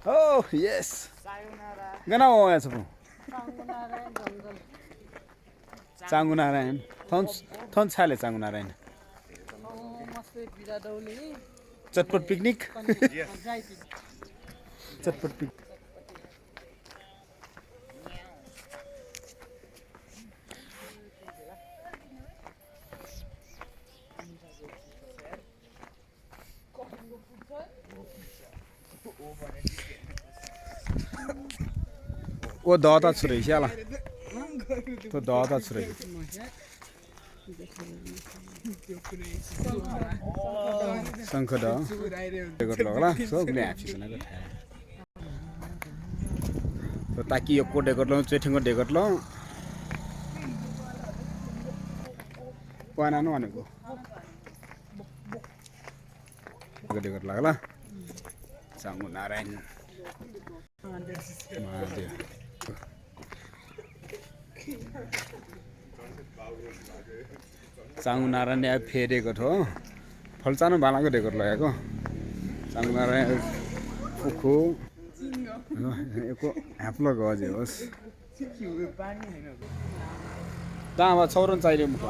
Oh, yes. Ganao ya sabu. Changunarayan. Thon chale Changunarayan. Chatpat picnic. Chatpat picnic. O dağda çürüyor ya la. To dağda çürüyor. Sankada. Dekat lo la. So gune api sana ko tha. To taki yo ko dekat lo cheting ko dekat lo. Pana no ane ko. Dekat lo la. Changunarayan. Mahadev. Changunarayan ya फेरेको थो फलचानो बालाको decor लगेको Changunarayan फुखु एको ह्याप्लो गजे होस् ता अब छौरन चाहियो मुख